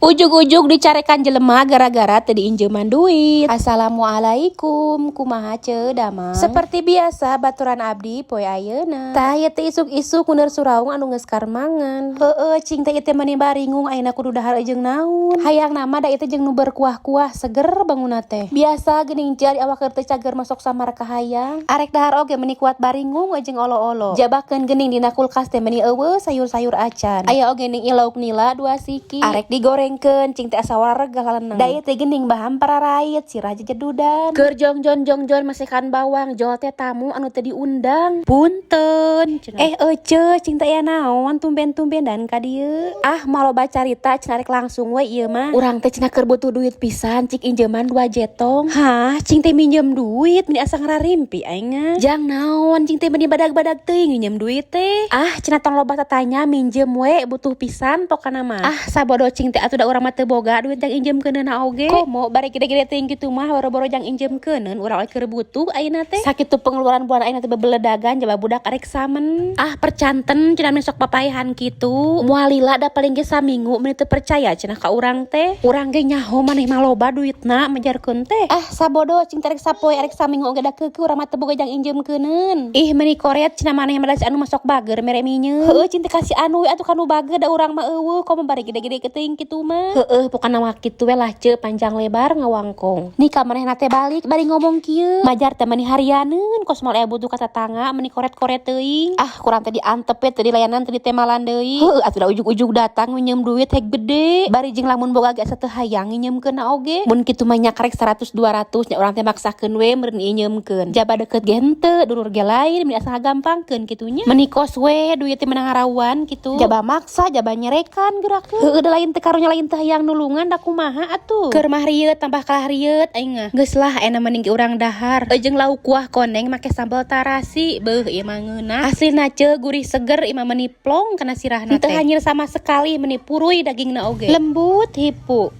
Ujug-ujug dicarekan jelema gara-gara teu diinjeman duit. Assalamualaikum, kumaha, Ceu, damang? Seperti biasa, baturan abdi poe ayeuna. Tah, ieu teh isuk-isuk nguneur suraung anu geus karmangan. Heueuh, cing teh ieu teh mani baringung ayeuna kudu dahar jeung naon. Hayangna mah da ieu teh jeung nu berkuah-kuah, seger bangunna teh. Biasa geuning, Ceu, di awak teh cager masuk samar kahayang. Arek dahar oge meni kuat baringung jeung olo-olo. Jabakeun geuning dina kulkas teh meni euweuh sayur-sayur acan. Aya oge ning lauk nila dua siki. Arek digorengkeun, cing teh asa wareg lalendeng. Da ieu teh geuning baham pararait sirah jejedudan. Keur jongjon jongjon masekan bawang, jol teh tamu anu teu diundang. Punten cenah. Eh, ece, cing teh aya naon tumben-tumben dan ka dieu? Ah, maloba carita cenah, rek langsung we ieu mah. Urang teh cenah keur butuh duit pisan, cik injeman 2 jetong. Hah, cing teh minjem duit? Meni asa ngararimpi aing mah. Jang naon cing teh meni badag-badag teuing nginjem duit teh? Ah, cenah tong loba tatanya, minjem we, butuh pisan pokona mah. Ah, sabodo cing teh atuh, da urang mah teu boga duit jang injemkeuneun oge. Komo bari gede-gede teuing kitu mah, boro-boro jang injemkeuneun, urang oge keur butuh ayeuna teh. Sakitu pengeluaran bulan ayeuna teh bebeledagan, jaba budak arek samen. Ah, percanten cenah, besok papaehan kitu. Moal lila da paling ge saminggu, meni teu percaya cenah ka urang teh. Urang ge nyaho maneh mah loba duitna, majarkeun teh. Ah, sabodo cing teh, rek sapoe arek saminggu oge da keukeuh urang mah teu boga jang injemkeuneun. Ih, meni koret cenah, maneh mah anu masuk bager mere minyeun. Heueuh, cing teh kasih anu we atuh kanu bager, da urang mah euweuh, komo bari gede-gede teuing kitu mah. Heueuh, pokona mah kitu we lah, Ceu, panjang lebar ngawangkong. Nih ka manehna teh balik bari ngomong kieu. Majar teh meni harianeun kos moal aya butuh ka tetangga, meni koret-koret teuing. Ah, kurang teh diantep we, teu dilayanan, teu ditemalan deui. Heueuh atuh, da ujug-ujug datang minjem duit hek gede. Bari jeung lamun boga ge asa teu hayang nginjemkeun oge. Mun kitu mah nya karek 100 200 nya urang teh maksakeun we meureun injemkeun. Jaba deket ge henteu, dulur ge lain, meni asa ngagampangkeun kitu nya. Meni kos we duit teh menang ngarawan kitu. Jaba maksa, jaba nyerekan gerakeun. Heueuh, da lain teh karunya, lain teh hayang nulungan, da kumaha atuh. Keur mah rieut tambah kalah rieut aing mah. Geus lah, ayeuna mending ge urang dahar. Jeung lauk kuah koneng make sambal tarasi. Beuh, ieu mah ngeunah. Aslina, Ceu, gurih seger ieu mah, meni plong kana sirahna teh. Henteu hanyir sama sekali, meni puruy dagingna oge. Lembut hipu.